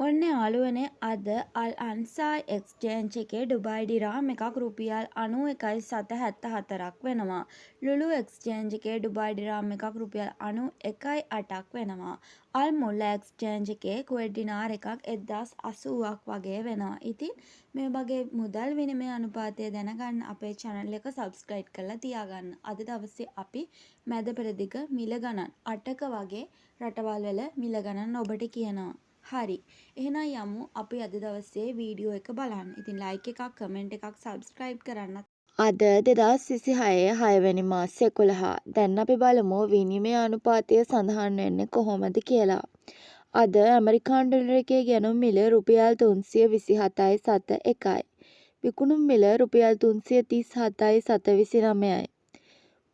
ඔන්න යාළුවනේ, අද අල් අන්සාර් එක්ස්චේන්ජ් එකේ ඩුබායි ඩිරාම් එකක් රුපියල් 91.74ක් වෙනවා. ලුලු එක්ස්චේන්ජ් එකේ ඩුබායි ඩිරාම් එකක් රුපියල් 91.8ක් වෙනවා. අල් මුල්ලා එක්ස්චේන්ජ් එකේ කුවේට් ඩිනාර් එකක් 1080ක් වගේ වෙනවා. ඉතින් මේ වගේ මුදල් විනිමය අනුපාතය දැනගන්න අපේ චැනල් එක සබ්ස්ක්‍රයිබ් කරලා තියාගන්න. අද දවසේ අපි මැද පෙරදිග මිල ගණන් 8ක වගේ රටවල් වල මිල ගණන් ඔබට කියනවා. හරි. එහෙනම් යමු අපි අද දවසේ වීඩියෝ එක බලන්න. ඉතින් ලයික් එකක්, කමෙන්ට් එකක්, සබ්ස්ක්‍රයිබ් කරන්නත්. අද 2026 6 වෙනි මාස 11. දැන් අපි බලමු විනිමය අනුපාතය සඳහන් වෙන්නේ කොහොමද කියලා. අද ඇමරිකානු ඩොලර් එකේ ගැනුම් මිල රුපියල් 327.71යි. විකුණුම් මිල රුපියල් 337.29යි.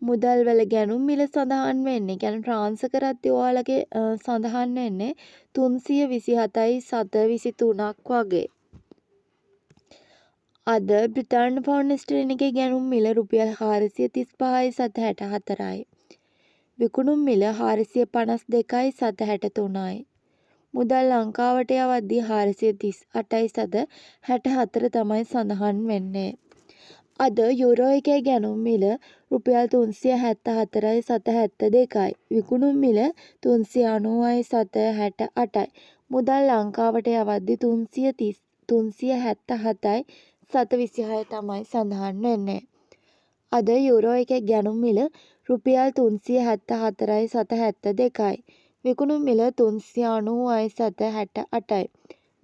මුදල් වල ගැනුම් මිල සඳහන් වෙන්නේ, කියන්නේ ට්‍රාන්ස්ෆර් කරද්දී ඔයාලගේ සඳහන් වෙන්නේ 327.23ක් වගේ. අද බ්‍රිතාන්‍ය පවුන්ඩ් ස්ටර්ලින් එකේ ගැනුම් මිල රුපියල් 435.64යි. විකුණුම් මිල 452.63යි. මුදල් ලංකාවට යවද්දී 438.64 තමයි සඳහන් වෙන්නේ. අද යුරෝ එකේ ගැනුම් මිල රුපියල් 374.72යි. විකුණුම් මිල 390.68යි. මුදල් ලංකාවට යවද්දී 377.26 තමයි සඳහන් වෙන්නේ. අද යුරෝ එකේ ගැනුම් මිල රුපියල් 374.72යි. විකුණුම් මිල 390.68යි.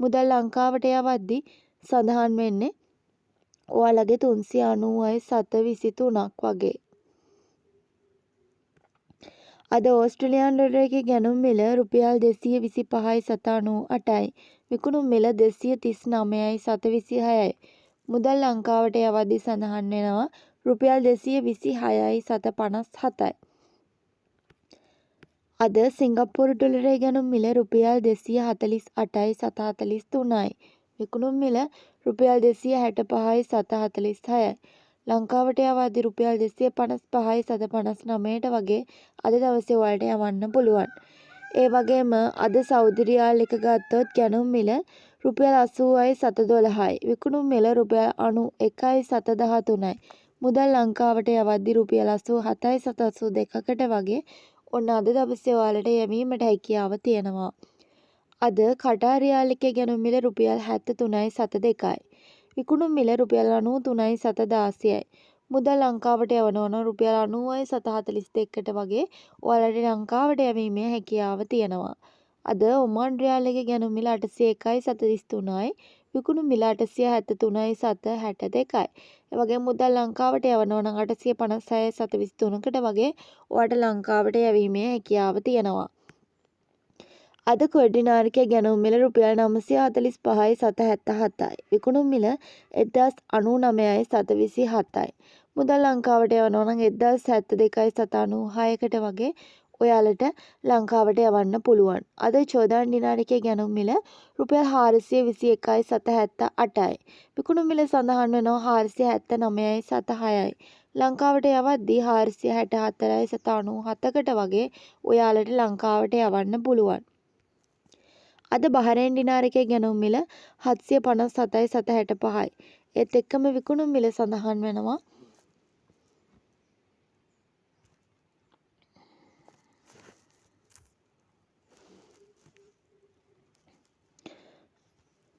මුදල් ලංකාවට යවද්දී සඳහන් වෙන්නේ ඔයාලගේ 390.23ක් වගේ. අද ඕස්ට්‍රේලියානු ඩොලර් එකේ ගැනුම් මිල රුපියල් 225.98යි. විකුණුම් මිල 239.26යි. මුදල් ලංකාවට යවද්දී සඳහන් වෙනවා රුපියල් 226.57යි. අද සිංගප්පූරු ඩොලරේ ගැනුම් මිල රුපියල් 248.43යි. විකුණුම් මිල රුපියල් 265.46යි. ලංකාවට යවද්දී රුපියල් 255.59ට වගේ අද දවසේ ඔයාලට යවන්න පුළුවන්. ඒ වගේම අද සෞදි රියාල් එක ගත්තොත් ගැනුම් මිල රුපියල් 80.12යි. විකුණුම් මිල රුපියල් 91.13යි. මුදල් ලංකාවට යවද්දී රුපියල් 87.82කට වගේ ඔන්න අද දවසේ ඔයාලට යැවීමට හැකියාව තියෙනවා. අද කටාර් රියාල් එකේ ගැනුම් මිල රුපියල් 73.02යි. විකුණුම් මිල රුපියල් 93.16යි. මුදල් ලංකාවට යවනවා නම් රුපියල් 90.42කට වගේ ඔයාලට ලංකාවට යැවීමේ හැකියාව තියෙනවා. අද ඔමාන් රියාල් එකේ ගැනුම් මිල 801.33යි. විකුණුම් මිල 873.62යි. ඒ වගේම මුදල් ලංකාවට යවනවා නම් 856.23කට වගේ ඔයාලට ලංකාවට යැවීමේ හැකියාව තියෙනවා. අද කුවේට් ඩිනාර් එකේ ගැනුම් මිල රුපියල් 945.77යි. විකුණුම් මිල 1099.27යි. මුදල් ලංකාවට යවනවා නම් 1072.96කට වගේ ඔයාලට ලංකාවට යවන්න පුළුවන්. අද ජෝර්දාන් ඩිනාර් එකේ ගැනුම් මිල රුපියල් 421.78යි. විකුණුම් මිල සඳහන් වෙනවා 479.06යි. ලංකාවට යවද්දී 464.97කට වගේ ඔයාලට ලංකාවට යවන්න පුළුවන්. අද බහරේන් ඩිනාර් එකේ ගැනුම් මිල 757.65යි. ඒත් එක්කම විකුණුම් මිල සඳහන් වෙනවා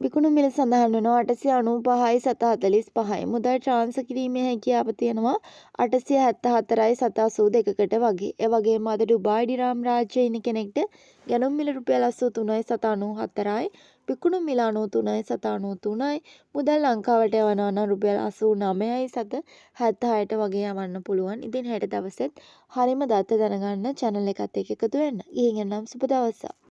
විකුණුම් මිල සඳහන් වෙනවා 895.45යි. මුදල් ට්‍රාන්ස්ෆර් කිරීමේ හැකියාව තියෙනවා 874.82කට වගේ. ඒ වගේම අද ඩුබායි ඩිරාම් රාජ්‍යයේ ඉන්න කෙනෙක්ට ගැනුම් මිල රුපියල් 83.94යි. විකුණුම් මිල 93.93යි. මුදල් ලංකාවට යවනවා නම් රුපියල් 89.76ට වගේ යවන්න පුළුවන්. ඉතින් හෙට දවසෙත් හරිම දත්ත දැනගන්න චැනල් එකත් එක්ක එකතු වෙන්න. ගිහින් එන්නම්, සුබ දවසක්.